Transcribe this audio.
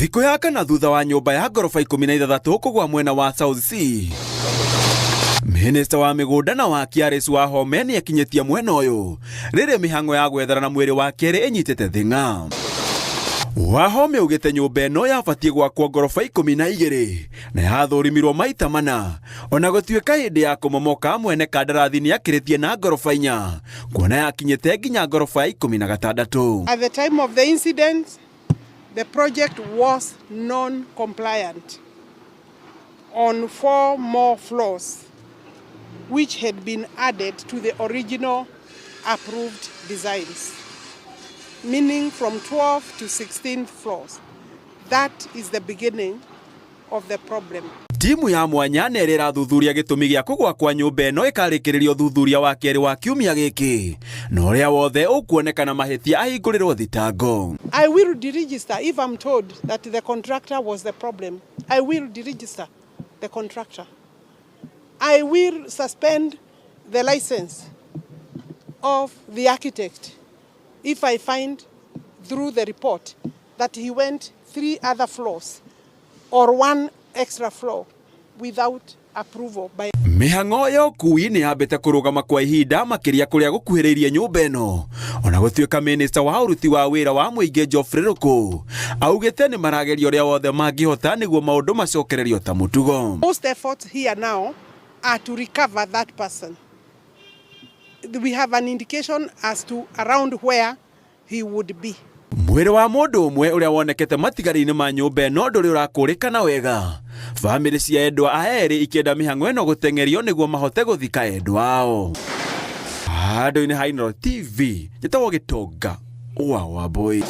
Thikũ ya kana thutha wa nyũmba ya ngoroba 16 kũgwa mwena wa South C. Minista wa mĩgũnda na waki Alice Wahome nĩ akinyĩtie mwena ũyũ rĩrĩ mĩhang'o ya gwethana na mwĩrĩ wa kerĩ ĩnyitĩte thing'a. Wahome augĩte nyũmba ĩno yabatiĩ gwakwo ngoroba 12 na yathũrimirwo maita mana ona gũtuĩka hĩndĩ ya kũmomoka mwene kandarathi nĩ akĩrĩtie na ngoroba 4 kuona yakinyĩte nginya ngoroba ya 16. At the time of the incident, the project was non-compliant on 4 more floors, which had been added to the original approved designs, meaning from 12 to 16 floors. That is the beginning of the problem. Timu ya mwanya nĩ ĩrĩa ĩrathuthuria gĩtũmi gĩa kũgwa kwa nyũmba ĩno ĩkarĩkĩrĩria ũthuthuria wa kerĩ wa kiumia gĩkĩ na ũrĩa wothe ũkuonekana mahĩtia ahingũrĩrwo thitango. I will deregister if I'm told that the contractor was the problem. I will deregister the contractor. I will suspend the license of the architect if I find through the report that he went 3 other floors or 1 extra floor without approval by Mĩhang'o ya ũkui nĩ yambĩte kũrũgama kwa ihinda makĩria kũrĩa gũkuhĩrĩirie nyũmba ĩno ona gũtuĩka minista wa ũruti wa wĩra wa mũingĩ Geoffrey Ruku augĩte nĩ marageria ũrĩa wothe mangĩhota nĩguo maũndũ macokererio ta mũtugo. Most efforts here now are to recover that person. We have an indication as to around where he would be. Mwĩrĩ wa mũndũ ũmwe ũrĩa wonekete matigari-inĩ ma nyũmba ĩno ndũrĩ ũrakũrĩkana wega. Bamĩrĩ cia endwa a erĩ ikĩenda mĩhang'o ĩno gũteng'erio nĩguo mahote gũthika endwa ao. Handũ-inĩ ha Inooro TV, njĩtagwo Gĩtonga wa Wambũi.